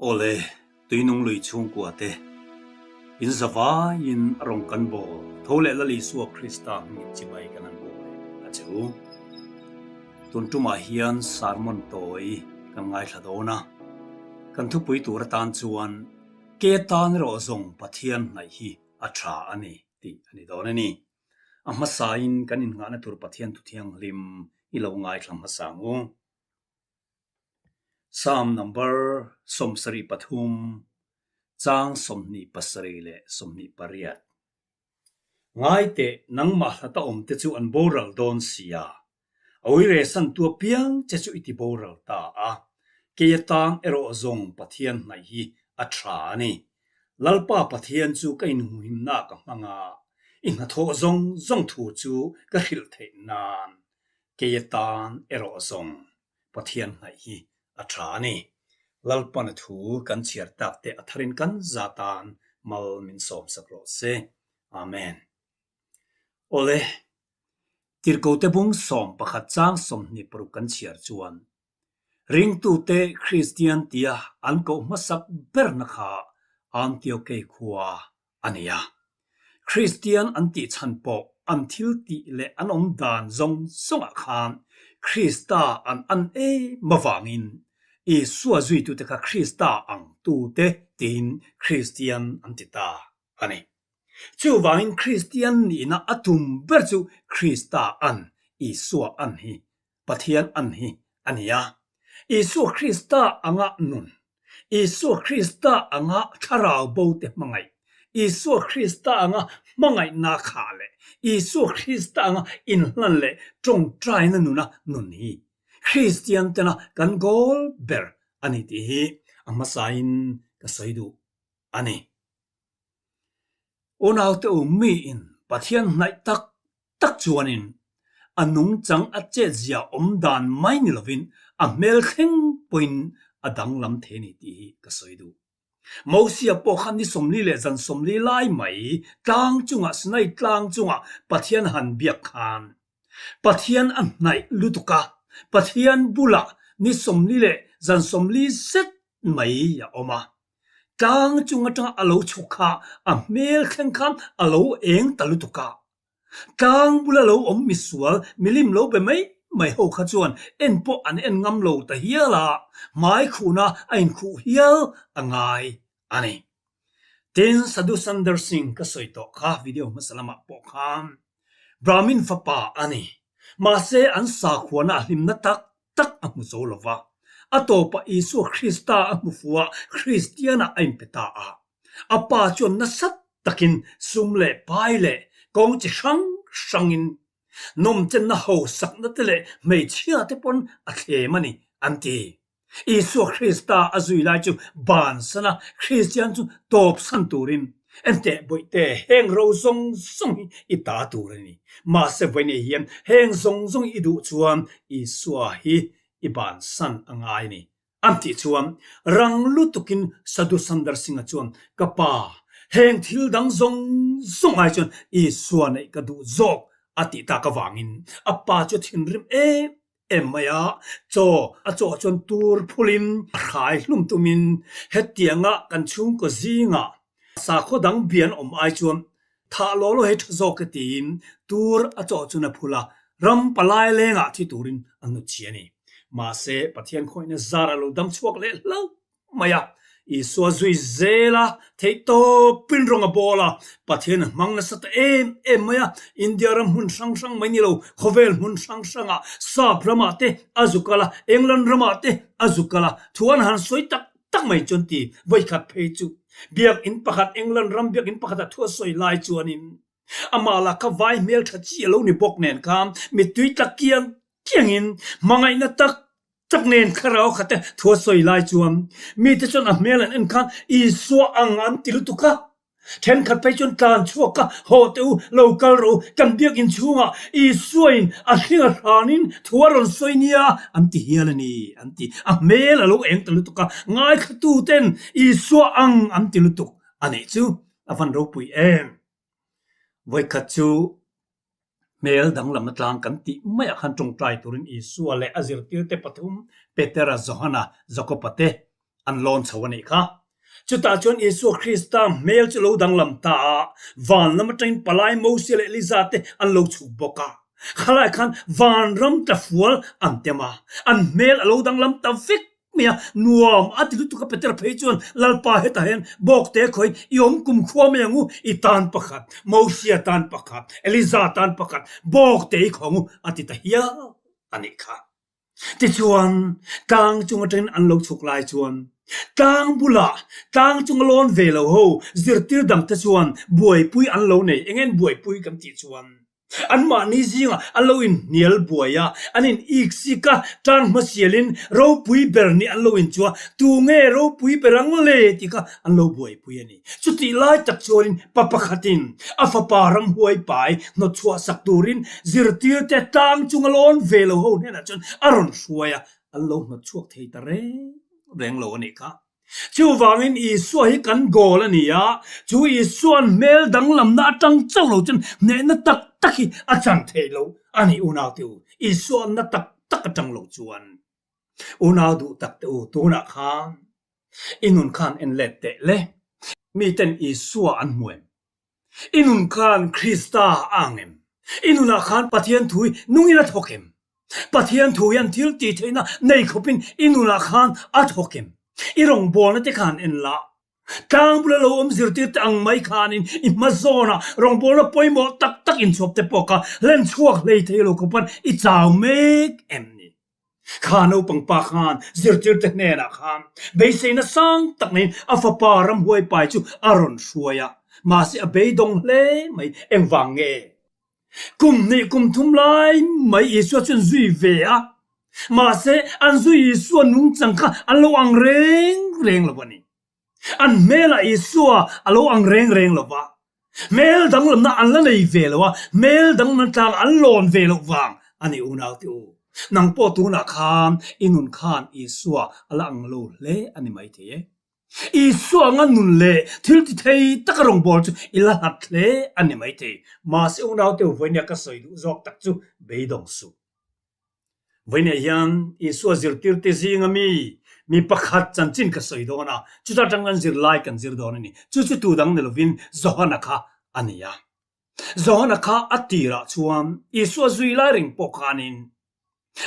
Awle, tuinung lui chhungkua te, in zavaiin a rawn kan bawl tho leh Lal Isua Krista hmingin chibai kan han bawl a che u. Tun tumah hian sermon tawi kan ngaithla dawn a, kan thupui tur atan chuan ke tan erawh zawng Pathian hnaih hi a tha a ni tih a ni dawn a ni. A hmasain kan innghahna tur Pathian Thuthianghlim i lo ngaithla hmasa ang u. Psalm number 73, chang 27 leh 28. Ngai teh, nangmah hlata awmte chu an boral dawn sia. A uire santu apiang che chu i ti boral ta a, kei atang erawh zawng Pathian hnaih hi a tha a ni. Lalpa Pathian chu ka inhumhimna ka hmang a, i hnathawh zawng zawng thu chu ka hrilh theih nan kei atan erawh zawng Pathian hnaih hi a tha a ni. Lalpana thu kan chhiar tak te a tharin kan za tan mal min sawmsak rawh se. Amen. Awle, Tirhkote bung 11 chang 26 kan chhiar chuan Ringtute Kristian tia an koh hmasak berna kha Antiokei khua a ni a. Kristian an tih chhan pawh an thil tih leh an awm dan zawng zawngah khan Krista an an em avangin Isua zuitute kha Krista ang tute tiin Kristian an ti ta a ni. Chuvangin Kristian nihna a tum ber chu Krista an, Isua an hi Pathian an hi a ni a. Isua Krista anga nun, Isua Krista anga thlarau bo te hmangaih, Isua Krista anga hmangaihna khah leh Isua Krista anga inhlan leh tawngtaina nuna nun hi Kristian tena kan goal ber a ni tih hi a hmasain ka sawi duh a ni. Unaute u miin Pathian hnaih tak tak chuanin a nungchang a chetzia awm dan mai ni lovin a hmel thleng pawhin a danglam thei a ni tih hi ka sawi duh. Mosia pawh kha ni 40 leh zan 40 lai mai tlang chungah Sinai tlang chungah Pathian han biak khan Pathian a hnaih lutuk a, Pathian bulah ni 40 leh zan 40 zet mai a awm a. Tlang chung atanga a lo chhuk kha a hmel thleng khan a lo eng ta lutuk a. Tlang bula lo awm misual milim lo be mai mai ho kha chuan en pawh an en ngam lo ta hial a, hmai khuhna a inkhuh hial a ngai a ni. Tin, Sadhu Sundar Singh ka sawi tawh kha video hmasa lamah pawh khan Brahmin fapa a ni. Mahse an sakhuana a hlimna tak tak a hmu zo lo va. A tawpah Isua Krista a hmu fu a, Kristianah a inpe ta a. A pa chuan nasa takin sum leh pai leh kawng chi hrang hrangin nawmchenna hausakna te leh hmeichhia te pawn a thlem a ni, an ti. Isua Krista a zui lai chu bansan a, Kristian chu tawpsan turin Enteh bawihte, heng ro zawng zawng hi i ta tur a ni. Mahse vawiinah hian heng zawng zawng i duh chuan Isua hi i bansan a ngai a ni. An tih chuan rang lutukin Sadhu Sundar Singh-a chuan, Ka pa, heng thil dang zawng zawng ai chuan Isua neih ka duh zawk a tih tak avangin a pa chu a thinrim em em mai a, chaw a chawh chuan tur phulin a hrai hlum tumin hetianga kan chhungkaw zingah sakhaw dang bian awm ai chuan thah law law hi tha zawk e tiin tur a chawh chuan a phul a, ram palai lengah thi turin a hnutchhi a ni. Mahse, Pathian khawihna zar a lo dam chhuak leh hlauh mai a, Isua zui zel a, theihtawpin rawng a bawl a, Pathian a hmang nasa ta em em mai a, India ram hmun hrang hrang mai ni lo, khawvel hmun hrang hrangah, Sap ramah te a zu kal a, England ramah te a zu kal a, thu an han sawi tak tak mai chuan ti vawikhat phei chu biakinn pakhat England ram biakinn pakhatah thu a sawi lai chuanin amah lah kha vai hmel tha chi a lo ni bawk nen kha mittui tla kiang kiangin hmangaihna tak tak nen thlarau khat te thu a sawi lai chuan mite chuan a hmel an en khan Isua ang an ti lutuk a, thenkhat phei chuan tlan chhuak a, haw teh u, lo kal rawh u, kan biakinn chhungah Isua in a hling a hranin thu a rawn sawi nia an ti hial a ni an ti. A hmel a lo eng ta lutuk a, ngaithlatu ten Isua ang an ti lutuk a nih chu a van ropui em. Vawikhat chu Hmel danglamna tlang kan tih maiah khan tawngtai turin Isua leh a zirtirte pathum Petera, Johana, Jakoba te an lawn chho a nih kha. Chutah chuan Isua Krista hmel chu lo danglam ta a, van lam atangin palai Mosia leh Eliza te an lo chhuk bawk a. Khalai khan vanram tlafual an tem a, an hmel a lo danglam ta vek mai a, nuam a ti lutuk a Petera phei chuan Lalpa hetah hian bawkte khawiin i awm kumkhua mai ang u, i tan pakhat, Mosia tan pakhat, Eliza tan pakhat, bawkte i khawng u a ti ta hial a nih kha. Tichuan, tlang chung atangin an lo chhuk lai chuan tlang bulah tlang chunga lawn ve lo ho zirtir dangte chuan buaipui an lo nei. Eng nge buaipui kan tih chuan anmahni zingah an lo inhnial buai a, an in ik sik a, tlang hmasialin ropui ber nih an lo inchua, tu nge ropui ber ang le tih kha an lo buaipui a ni. Chutih lai tak chuanin pa pakhatin a fapa ramhuai pai hnawtchhuah sak turin zirtirte tlang chunga lawn ve lo ho hnenah chuan a rawn hruai a, an lo hnawtchhuak thei ta reng reng lo a nih kha. Chuvangin Isua hi kan goal a ni a, chu Isua'n hmel danglamna atang chauh lo chuan hnehna tak tak hi a chan theih loh a ni unaute u, Isua'n na tak tak atang lo chuan. Unau duh tak te u, tunah khan I nun khan en let teh le. Miten Isua an hmu em? I nun khan Krista a ang em? I nunah khan Pathian thu hi nungin a thawk em? Pathian thu hian thil tih theihna nei khawpin i nunah khan a thawk em? I rawngbawlna te khan en la. Tlang bula lo awm zirtir te ang mai khanin i hma zawnah rawngbawlna pawimawh tak tak inchhuap te pawh kha hlen chhuak hlei thei lo khawpan i chau mek em ni? Kha naupang pa khan zirtirte hnenah khan beiseina sang tak neiin a fapa ramhuai pai chu a rawn hruai a, mahse a beidawng hle mai. Engvang nge? Kum hnih kum thum lai mai Isua chu an zui ve a, mahse an zui Isua nungchang kha an lo ang reng reng lo a ni. An hmelah Isua a lo ang reng reng lo va, hmel danglamna an la nei ve lo a, hmel danglamna tlang an lawn ve loh vang a ni unaute u. Nang pawh tunah khan i nun khan Isua a la ang lo hle a ni maithei e. Isua anga nun leh thil ti thei taka rawngbâwl chu i la hlat hle a ni maithei. Mahse unaute u vawinia ka sawi duh zawk tak chu beidawng suh. Vawiinah hian Isua zirtirte zinga mi mi pakhat chanchin ka sawi dawn a, chuta atang kan zir lai kan zir dawn a ni. Chu chu tu dang ni lovin Johana kha a ni a. Johana kha a tirah chuan Isua zui lai reng pawh khanin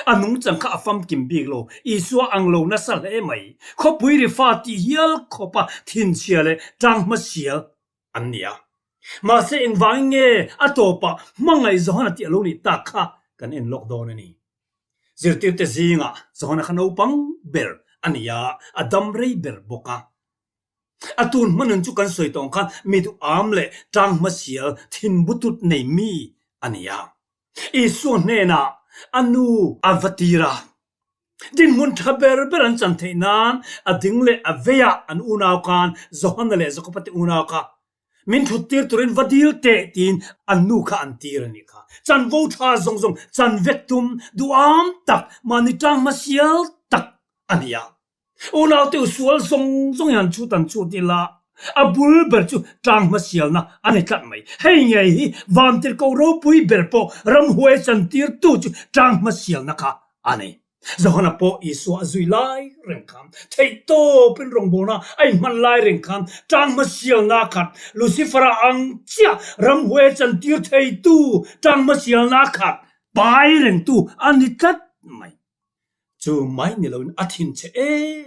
a nungchang kha a famkim bik lo, Isua ang lo nasa hle mai. Khawpui ri fa tih hial khawpa thinchhia leh tanghmasial an ni a. Mahse engvangin nge a tawpah hmangaih Johana tih a lo nih tak kha kan en lawk dawn a ni. Zirtirte zingah Johana kha naupang ber a ni a, a dam rei ber bawk a. A tun hmanun chu kan sawi tawng khan mi duham leh tang hmasial thinbutut nei mi a ni a. Isua hnenah a nu a va tir a. Dinhmun tha ber ber an chan theih nan a ding leh a veiah an unau khan Johana leh Jakoba te unau kha min thut tir turin va dil teh tiin an nu kha an tir a nih kha. Chanvo tha zawng zawng chan vek tum duham tak mahni tang hmasial tak a ni a. Unaute u sual zawng zawng in an chhut an chhut ila a bul ber chu tlang hmasialna a ni tlat mai. Hei ngei hi vantirhkoh ropui ber pawh ramhuai chantirtu chu tlang hmasialna kha a ni. Johana pawh Isua a zui lai reng khan theihtawpin rawngbawlna a inhman lai reng khan tlang hmasialna khat Lucifer-a ang chiah ramhuai chantir theitu tlang hmasialna khat pai rengtu a ni tlat mai. Chu mai ni loin a thin che em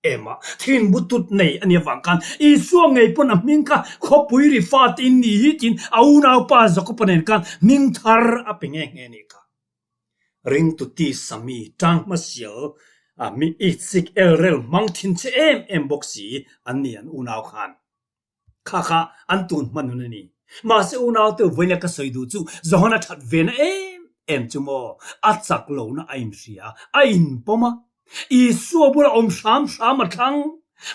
em a, thin butut nei a nih avang khan Isua ngei pawn a hming kha khawpui ri fa tiin ni hi tiin a unaupa Jakoba nen khan hming thar a pe nghe nghe nih kha. Ringtu tisa mi tang hmasial a mi itsik elrel hmang thin che em em bawk si an ni an unau khan. Kha kha an tun hman hun a ni. Mahse unaute vawiin ka sawi duh chu Johana that ve na em em chu maw? A chak lohna a inhria, a inpawm a. Isua bula awm hram hram a thlang.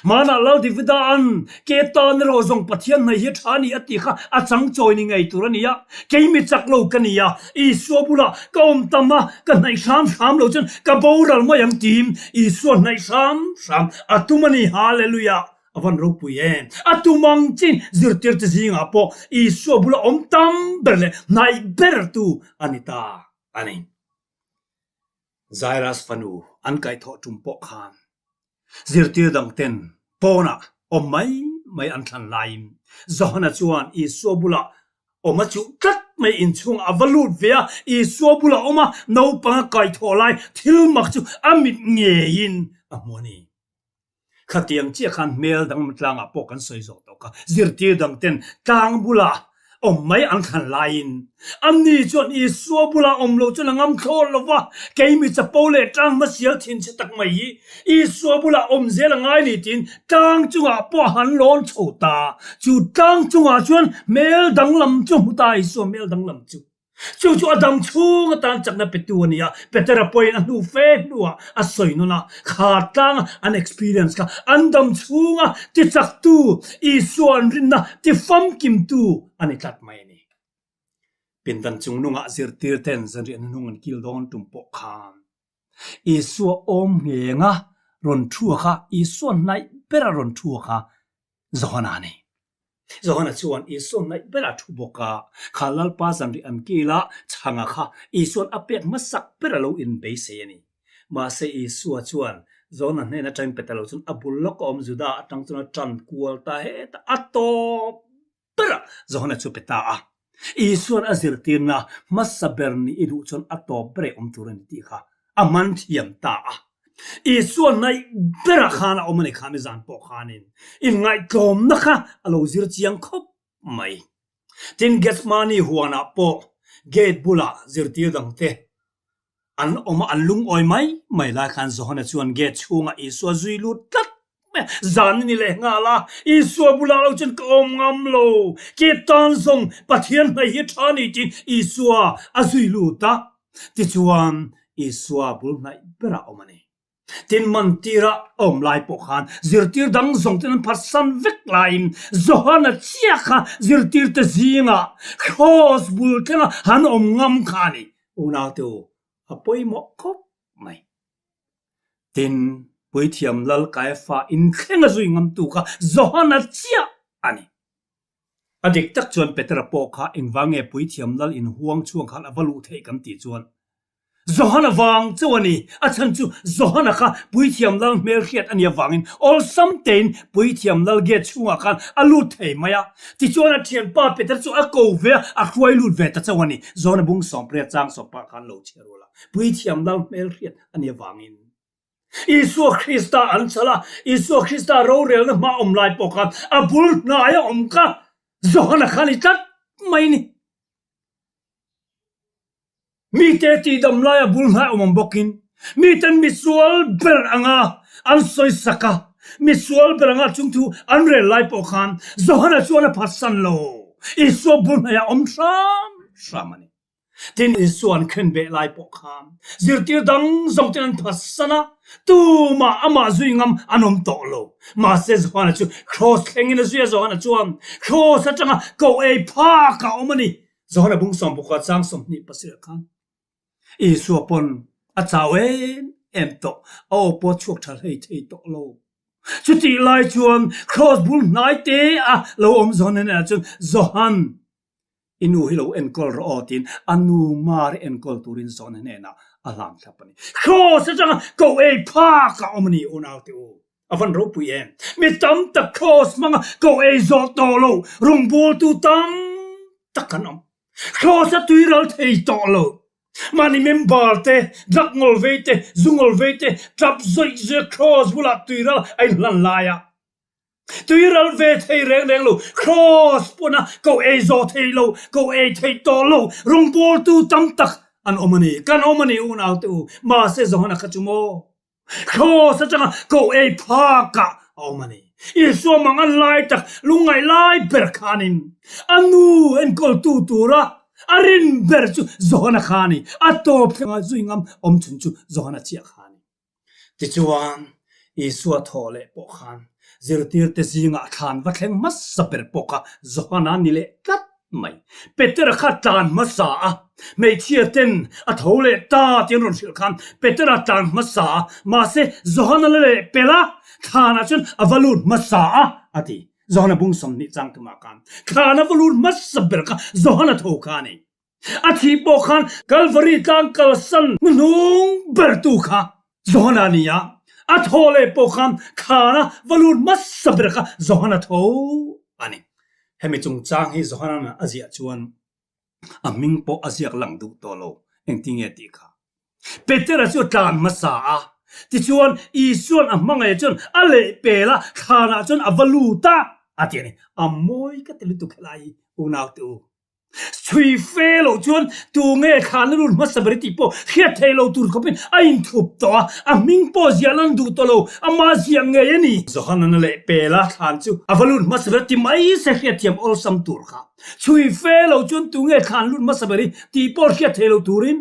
Hmanah Lal Davida an ke tan erawh zawng Pathian hnaih hi a tha a ni a tih kha a chang chawi ni ngei tur a ni a. Kei mi chak lo ka ni a, Isua bulah ka awm tam a, ka hnaih hram hram lo chuan ka boral mai ang tiin Isua hnaih hram hram a tum a ni. Hallelujah! A van ropui em? A tum ang chin zirtirte zingah pawh Isua bula awm tam ber leh hnaih bertu a ni ta a ni. Jairus fanu an kaihthawh tum pawh khan. Zirtir dangten pawnah awm mai mai an thlan laiin Johana chuan Isua bulah awm a chuh tlat mai inchhungah a va lut ve a, Isua bulah awm a naupang a kaithawh lai thil mak chu a mit ngeiin a hmu a ni. Khatiang chiah khan hmel danglam tlangah pawh kan sawi zawh tawh kha. Zirtir dangten tlang bulah awm mai an thlan laiin anni chuan Isua bulah awm lo chuan a ngam thlawt lo va, keimi chapo leh tlang hmasial thin che tak mai hi Isua bulah awm zel a ngai ni tiin tlang chungah pawh a han lawn chho ta. Chu tlang chungah chuan hmel danglam chu a hmu ta, Isua hmel danglam chu. Chu chu a dam chhung atan chakna petu a ni a, Petera pawhin a hnu fe hnuah a sawi nawn a, kha tlanga an experience kha an dam chhunga tichaktu, Isua an rinna tifamkimtu a ni tlat mai a ni. Pindan chungnungah zirtirten zanriah hnuhnung an kil dawn tum pawh khan Isua awm nghenga rawn thu a kha, Isua hnaih bera rawn thu a kha Johana a ni. Johana chuan Isua hnaih berah thu bawk a, kha Lalpa zanriah an kil a, chhanga kha Isua'n a pek hmasak ber a lo inbeisei a ni. Mahse Isua chuan Johana hnen atangin pe ta lo chuan a bul lawk a awm Juda atang chuan a tan kual ta hetah a tawp berah Johana chu pe ta a. Isua'n a zirtirna hmasa ber nih i duh chuan a tawp ber ei awm tur a ni tih kha a man thiam ta a. Isua hnaih berah khan a awm a ni kha mizan pawh khanin inngaihtlawmna kha a lo zir chiang khawp mai. Tin, Gethsemane huanah pawh gate bulah zirtir dangte An awm a, an lungawi mai mai lai khan Johana chuan gate chhungah Isua zui lut tlat mai a, zan a ni leh nghal a, Isua bulah lo chuan ka awm ngam lo, ke tan zawng Pathian hmei hi tha ni tiin Isua a zui lut a, tichuan Isua bul hnaih berah a awm a ni. Tin mantira a awm lai pawh khan zirtir dang zawng ten an phatsan vek laiin Johana chiah kha zirtirte zingah Kraws bul thlenga han awm ngam kha a ni. Unaute u, a pawimawh khawp mai. Tin, Puithiam Lal Kaiafa inthlenga zui ngamtu kha Johana chiah a ni. A dik tak chuan Petera pawh kha engvang nge Puithiam Lal inhuang chhuang khan a va luh theih kan tih chuan Johana vang chauh a ni. A chhan chu Johana kha Puithiam Lal hmelhriat a nih avangin awlsam tein Puithiam Lal gate chhungah khan a lut thei mai a. Tichuan a thianpa Peter chu a ko ve a, a hruai lut ve ta chauh a ni. Johana bung sawmpriat chang sawmpah khan lo chhiar rual a, Puithiam Lal hmelhriat a nih avangin Isua Krista an chhal a, Isua Krista rorelna hma awm lai pawh khan a bul hnaia awm kha Johana kha a ni tlat mai a ni. Mite tihdam laia bul hnai awm ang bawkin miten misual ber anga an sawisak a, misual ber anga chung thu an rel lai pawh khan Johana chuan a phatsan lo. Isua bul hnaiah awm hram hram a ni. Tin, Isua an khenbeh lai pawh khan zirtir dang zawng ten an phatsan a, tumah amah zui ngam an awm tawh lo. Mahse Johana chu kraws thlengin a zui a, Johana chuan kraws atanga koh ei phak a awm a ni. Johana bung sawmpakua chang 20 pasirah khan Isua pawn a chau em em tawh, a aw pawh a chhuak tha hlei thei tawh lo. Chutih lai chuan kraws bul hnai te a lo awm Johana hnenah chuan, Johan, i nu hi lo enkawl rawh aw tiin a nu Mari enkawl turin Johana hnenah a hlan thlap a ni. Kraws atanga koh ei phak a awm a ni unaute u. A van ropui em? Mi tam tak kraws hmanga koh ei zawh tawh lo rawngbawltu tam tak an awm. Kraws a tuiral thei tawh lo. Mahni member te, drug ngawl vei te, zu ngawl vei te tap zawih zawih a kraws bulah tuiral a inhlan lai a. Tuiral ve thei reng reng lo, kraws pawna koh ei zawh thei lo, koh ei thei tawh lo rawngbawltu tam tak an awm a ni. Kan awm a ni unaute u. Mahse Johana kha chu maw? Kraws atanga koh ei phakah a awm a ni. Isua mang an lai tak lungngaih lai ber khanin a nu enkawltu tura a rin ber chu Johana kha a ni. A tawp thlenga zui ngam awm chhun chu Johana chiah kha a ni. Tichuan, Isua thaw leh pawh khan zirtirte zingah thlan va thleng hmasa ber pawh kha Johana ni leh tlat mai. Petera kha tlan hmasa a, hmeichhia ten a tho leh ta tih an rawn hrilh khan Petera tlan hmasa a, mahse Johana la leh pel a, thlanah chuan a va lut hmasa a, a ti. Johana bung 20 chang tumah khan thlan a va lut hmasa ber kha Johana tho kha a ni. A thih pawh khan Kalvari tlang kalsan hnuhnung bertu kha Johana a ni a. A thaw leh pawh khan thlana va lut hmasa ber kha Johana tho a ni. Hemi chungchang hi Johana'n a ziah chuan a hming pawh a ziak lang duh tawh lo, engtinge tih kha. Petera chu a tlan hmasa a, tichuan Isua'n a hmangaih chuan a lehpel a, thlanah chuan a va lut a, a ti a ni. A mawi ka ti lutuk helai hi unaute u. Chhui fe loh chuan tu nge thlan a lut hmasa ber tih pawh hriat theih loh tur khawpin a inthup tawh a, a hming pawh ziah lan duh tawh lo, ama ziah ngei a ni. Johanan a lehpel a, thlan chu a va lut hmasa ber ti mai se hriatthiam awlsam tur kha. Chhui fe loh chuan tu nge thlan lut hmasa ber i tih pawh hriat theih loh turin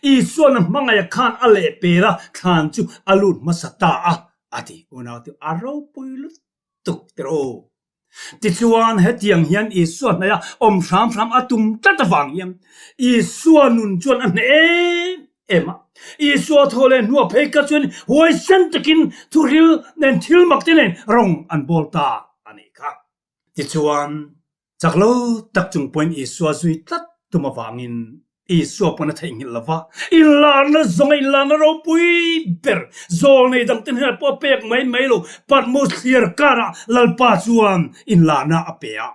Isuan a hmangaih khan a lehpel a, thlan chu a lut hmasa ta a, a ti. Unaute a ropui lutuk teh aw. Tichuan, hetiang hian Isua hnaih a awm hram hram a tum tlat avang hian Isua nun chuan a hneh em em a. Isua thaw leh hnuah phei kha chuan huaisen takin thuhril nen thil mak te nen rawng an bawl ta a nih kha. Tichuan, Chak lo tak chung pawhin Isua zui tlat tum avangin Isua pawn a theihnghilh lo va, inlarna zawnga inlarna ropui ber zawlnei dangte hnenah pawh a pek mai mai lo, Patmos thliar karah Lalpa chuan inlarna a pe a.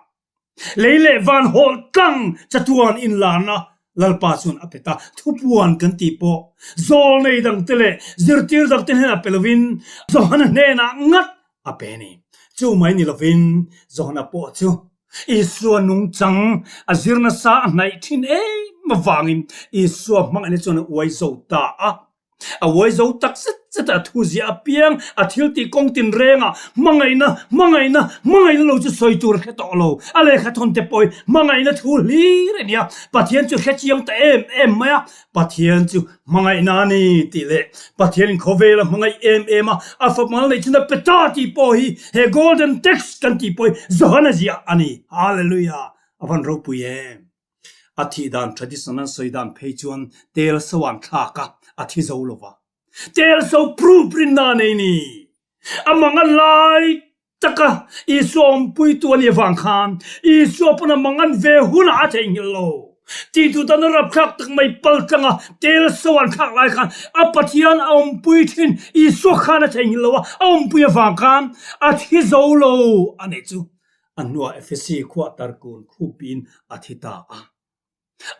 Lei leh van hawlh tlang chatuan inlarna Lalpa chuan a pe ta. Thupuan kan tih pawh zawlnei dangte leh zirtir dangte hnenah pe lovin Johana hnenah ngat a pe a ni. Chu mai ni lovin Johana pawh chu Isua nungchang a zir nasa a hnaih thin em avangin Isua hmangaihna chuan a uai zo ta a. A uai zo tak zet zet a, a thu ziah apiang, a thil tih kawng tinrengah hmangaihna, hmangaihna, hmangaihna lo chu sawi tur a hre tawh lo. A lehkha thawn te pawh hi hmangaihna thu hlir a ni a, Pathian chu hre chiang ta em em mai a, Pathian chu hmangaihna a ni tih leh Pathianin khawvel a hmangaih em em a, a fapmal neih chhun a pe ta tih pawh hi he Golden Text kan tih pawh hi Johana ziah a ni. Hallelujah! A van ropui em! A thih dan tradition an sawi dan phei chuan tel so an thlak a, a thi zo lo va. Tel so proof rinna a nei ni. A mang a lai taka Isua awmpuitu a nih avang khan Isua pawn a mang an ve hunah a theihnghilh lo. Tihtu tan a rapthlak tak mai pal tlanga tel so an thlak lai khan a Pathian a awmpui thin Isua khan a theihnghilh lo a, a awmpui avang khan a thi zo lo a nih chu. A hnuah Efesi khuah tarkun khupiin a thi ta a.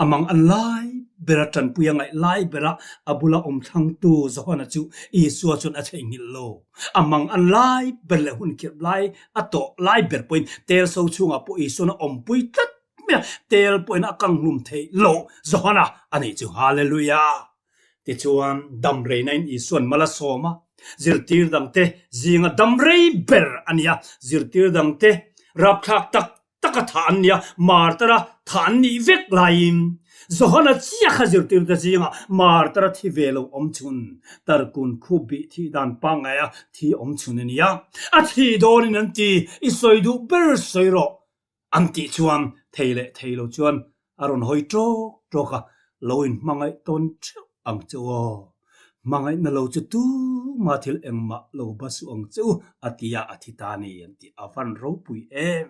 A mang an lai bera tanpui a ngaih lai bera a bula awm thlangtu Johana chu Isua chuan a theihnghilh lo. A mang an lai ber leh hun khirh lai a tawh lai ber pawhin tel so chhungah pawh Isuan a awmpui tlat mai a, tel pawhin a kanghlum theih loh Johana a nih chu. Hallelujah! Tichuan, damreinain Isuan mal a sawm a, zirtir dangte zinga damrei ber a ni a, zirtir dangte rapthlak tak taka thah an ni a, martara thah an nih vek laiin Johana chiah kha zirtirte zingah martara thi ve lo awm chhun, tarkun khup bih thih dan pangngaia thi awm chhun a ni a. A thih dawnin an ti, I sawi duh ber sawi rawh an tih chuan thei leh thei lo chuan a rawn hawi ṭawk ṭawk a, lo inhmangaih tawn ṭheuh ang che u aw, hmangaihna lo chu tumah thil engmah lo ba suh ang che u a ti a, a thi ta a ni an ti, a van ropui em.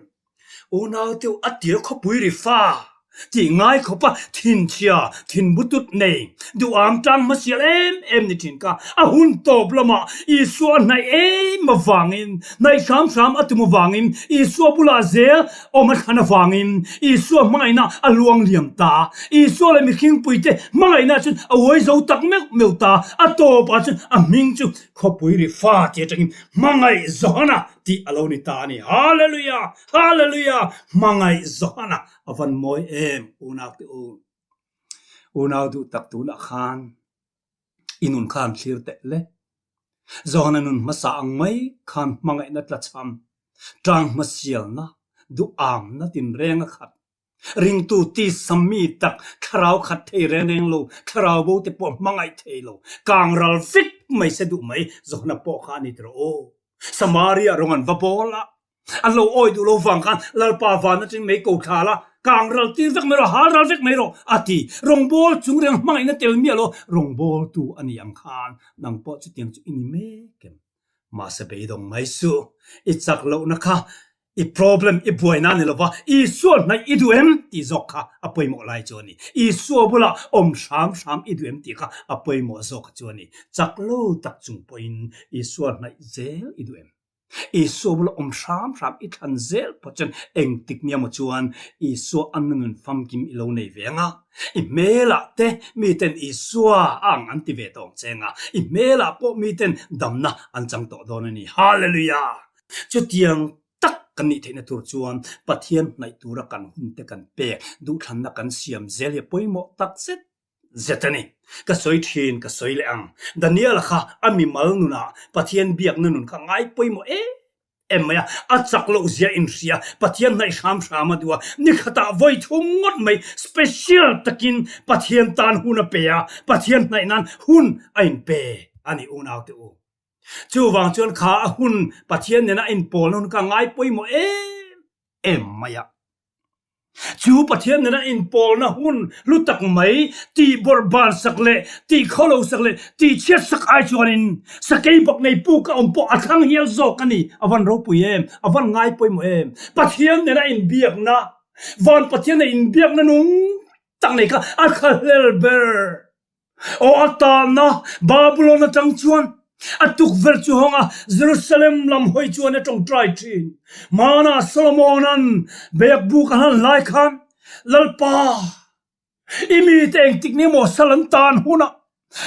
Unau deuh a tir khawpui ri fa tih ngai khawpa thinchhia, thinbutut nei, duham tang hmasial em em ni thin kha a hun tawp lamah Isua a hnaih em avangin, hnaih hram hram a tum avangin, Isua bulah zel awm a thlan avangin Isua hmangaihna a luang liam ta. Isua leh mihringpuite hmangaihna chuan a uai zo tak meuh meuh ta. A tawpah chuan a hming chu khawpui ri fa tih atangin hmangaih Johana tih a lo ni ta a ni. Hallelujah! Hallelujah! Hmangaih Johana a van mawi em unau te u. Unau duh tak tunah khan i nun khan thlir teh le. Johana nun hmasa ang mai khan hmangaihna tlachham, tang hmasialna, duhamna tinreng a khat. Ringtu tisa mi tak, thlarau khat thei reng reng lo, thlarau bo te pawh hmangaih thei lo, kang ral vek mai se duh mai Johana pawh kha a ni tawh aw. Samaria rawng an va bawl a, an lo awi duh lo vang khan Lalpa van atang mei ko thla la, kang ral tir vek mai rawh, hal ral vek mai rawh a ti. Rawngbawl chung reng hmangaihna tel miah lo, rawngbawltu a ni ang khan nang pawh chutiang chu i ni mek em? Mahse beidawng mai suh, i chak lohna kha. I problem, i buaina ni lova Isua hnaih i duh em tih zawk kha a pawimawh lai chu a ni. Isua bulah awm hram hram i duh em tih kha a pawimawh zawk chu a ni. Chak lo tak chung pawhin Isua hnaih zel i duh em? Isua bula awm hram hram i thlan zel pawh chuan engtik nia maw chuan Isua a nunun famkim i lo nei ve ang a. I hmelah te miten Isua a ang an ti ve tawh ang che ang a. I hmelah pawh miten damna an chang tawh dawn a ni. Hallelujah! Chutiang tak kan nih theihna tur chuan Pathian hnaih tura kan hun te kan pek, duhthlanna kan siam zel hi a pawimawh tak zet zet a ni. Ka sawi thin, ka sawi leh ang. Daniel-a kha a mimal nunah Pathian biakna nun kha ngai pawimawh em em mai a, a chak loh zia inhria, Pathian hnaih hram hram a duh a, ni khatah vawi thum ngawt mai special takin Pathian tan hun a pe a, Pathian hnaih nan hun a inpe a ni unaute u. Chuvang chuan kha a hun Pathian nena a inpawlna hun kha ngai pawimawh em em mai a. Chu Pathian nena a inpawlna hun hlu tak mai tih bawrh ban sak leh tih khawlo sak leh tih chhiat sak ai chuanin sakei bak nei puk a awm pawh a thlang hial zawk a ni. A van ropui em? A van ngai pawimawh em? Pathian nena inbiakna, van Pathian nena inbiakna nung tak nei kha a thlahlel ber. Aw a tanna Babylon atang chuan a tukverh chu hawng a, Jerusalem lam hawi chuan a tawngtai thin. Hmanah Solomona'n biakbuk a hlan lai khan, Lalpa, i mite engtik ni maw sal an tan hunah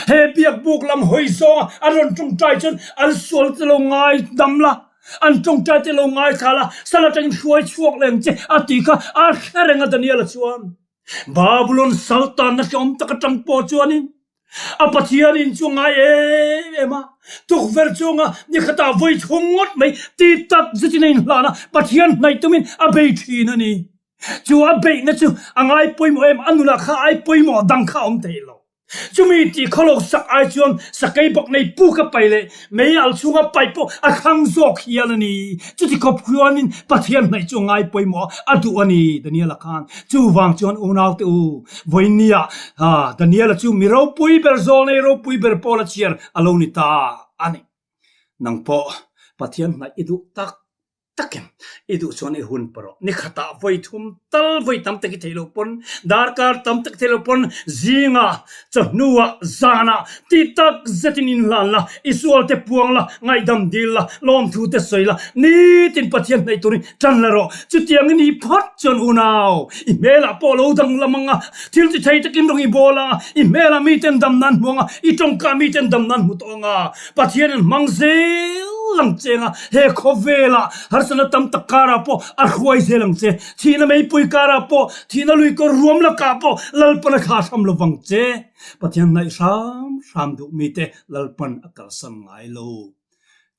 he biakbuk lam hawi zawnga an rawn tawngtai chuan an sual te lo ngai dam la, an tawngtai te lo ngaithla la, sal atangin hruai chhuak leng che a tih kha a hre reng a Daniel-a chuan. Babulon saltanna hlawm tak atang pawh chuanin a Pathianin chu ngai em em a, tukverh chunga nikhatah vawi thum ngawt mai ti tak zetin a inhlan a, Pathian hnaih tumin a bei thin a ni. Chu a beihna chu a ngai pawimawh em, a nunah kha ai pawimawh dang kha a awm thei lo. Chumi tih khawlawk sak ai chuan sakei bawk nei puk a pai leh mei al chhunga pai pawh a thlang zawk hial a ni. Chuti khawp khuanin Pathian hnaih chu a ngai pawimawh a, a duh a ni, Daniel-a khan. Chuvang chuan unaute u, vawinia Daniel-a chu mi ropui ber zawl nei ropui ber pawl a chhiar a lo ni ta a ni. Nang pawh Pathian hnaih i duh tak takin i duh chuan i hun pawh rawh. Ni khatah vawi thum tal vawi tam tak i theih loh pawn, darkar tam tak i theih loh pawn, zingah, chawhnuah, zanah tih tak zetin inhlan la, i sualte puang la, ngaihdam dil la, lawmthu te sawi la, nitin Pathian hnaih turin tan la rawh. Chutiang i nih phawt chuan unau, i hmelah pawh lo danglam ang a, thil ti thei takin rawng i bawl ang a, i hmelah miten dam nan hmu ang a, i tawngkah miten dam nan hmu tawh ang a. Pathian in hmang zel ang che anga he khawvelah harsatna tam tak karah pawh a hruai zel ang che. Thihna meipui karah pawh, thihna lui kawr ruam lakah pawh Lalpan a thlah hram lovang che. Pathian hnaih hram hram duh mite Lalpan a kalsan ngai lo.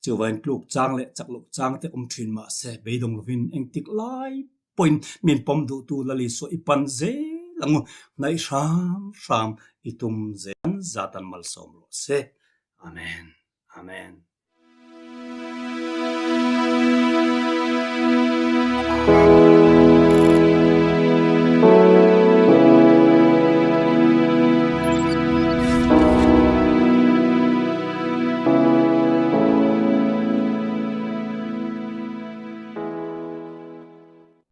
Chuvain tluk chang leh chak loh chang te awm thin mahse beidawng lovin engtik lai pawhin min pawm duhtu Lal Isua i pan zel ang u, hnaih hram hram i tum zel zat an malsawm rawh se. Amen. Amen.